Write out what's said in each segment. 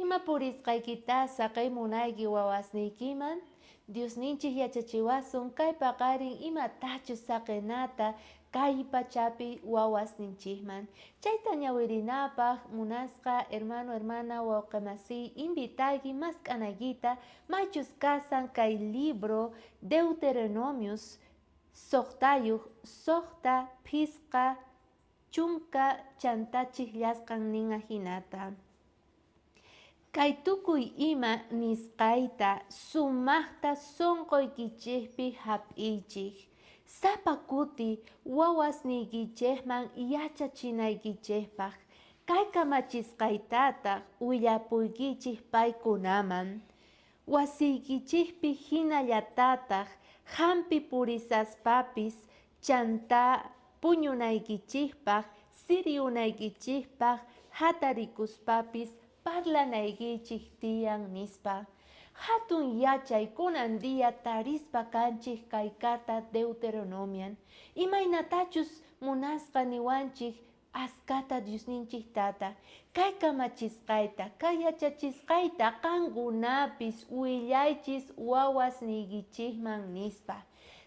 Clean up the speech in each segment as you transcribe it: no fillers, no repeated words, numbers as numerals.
Ima purisqaykitá saqey munayki wawasniykiman? Diosninchej yachachiwasun kay paqarin imatachus saqenata kay pachapi wawasninchejman. Chayta ñawirinapaj munasqa hermano, hermana, wawqemasiy, invitayki mask'anaykita maychus kasan kay libro Deuteronomios sojtayoj sojta phisqa chunka chantá chijllasqan nin ajinata. Kay tukuy ima nisqayta sumajta sonqoykichejpi jap'iychej. Sapa kuti wawasniykichejman yachachinaykichejpaj, kay kamachisqaytataj willapuykichej paykunaman. Wasiykichejpi jinallatataj jampi purishaspapis Chantá puñunaykichejpaj, siriunaykichejpaj jatarikuspapis parlanaykichej tiyan, nispa. Jatun yachay kunan día tarispa kanchej kay carta Deuteronomian. Imaynatachus munasqa niwanchej Askata Diosninchej Tata, kay kamachisqayta, kay yachachisqayta qankunapis willaychis wawasniykichejman, nispa.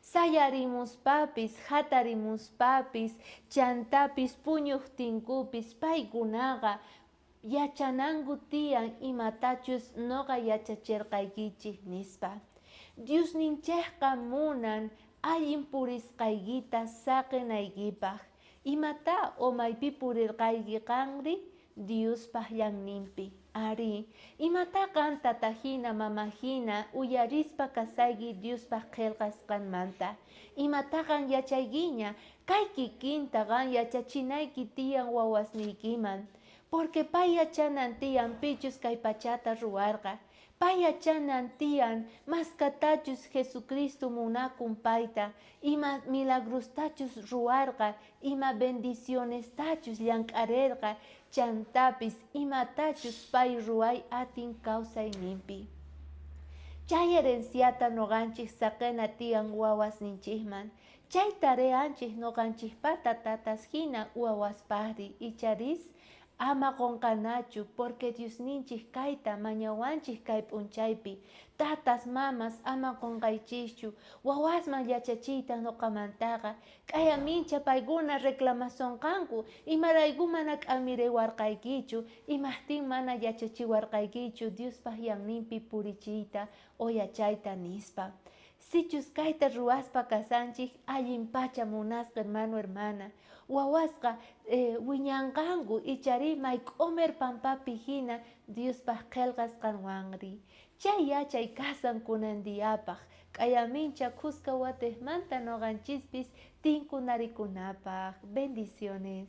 Sayarimuspapis, jatarimuspapis, chantapis puñojtinkupis paykunaqa yachananku tiyan imatachus noqa yachacherqaykichej, nispa. Diosninchejqa munan allin purisqaykita saqenaykipaj. Imatá o maypi purirqayki qanri? Diospaj llanninpi. Arí, imatá qan tatajina, mamajina uyarispa kasayki Diospaj qhelqasqanmanta? Imatá qan yachaykiña? Kay kikinta qan yachachinayki tiyan wawasniykiman. Porque pay yachanan tiyan pichus kay pachata ruwarqa. Pay yachanan tiyan maskatachus Jesucristo munakun payta, ima milagrostachus ruwarqa, ima bendicionestachus llank'arerqa, chantapis imatachus pay ruway atin kawsayninpi. Chay herenciata noqanchej saqena tiyan wawasninchejman. Chay tareanchej noqanchejpata tatas jina wawaspajri, icharis? Ama qonqanachu, porque Diosninchej kayta mañawanchej kay p'unchaypi. Tatas, mamas, ama qonqaychejchu, wawasman yachachiyta noqamantaqa. K'aya mincha paykuna reclamasonqanku, imarayku mana k'amirewarqaykichu, imajtin mana yachachiwarqaykichu Diospaj yanninpi purichiyta o yachayta, nispa. Sichus kayta ruwaspa kasanchej, allinpacha munasqa hermano, hermana. Wawasqa wiñanqanku icharí may q'omer pampapi jina Diospaj qhelqasqanwanri. Chay yachay kasan kunan diapaj, k'ayamincha khuska watejmanta noqanchispis tinkunarikunapaj. Bendiciones.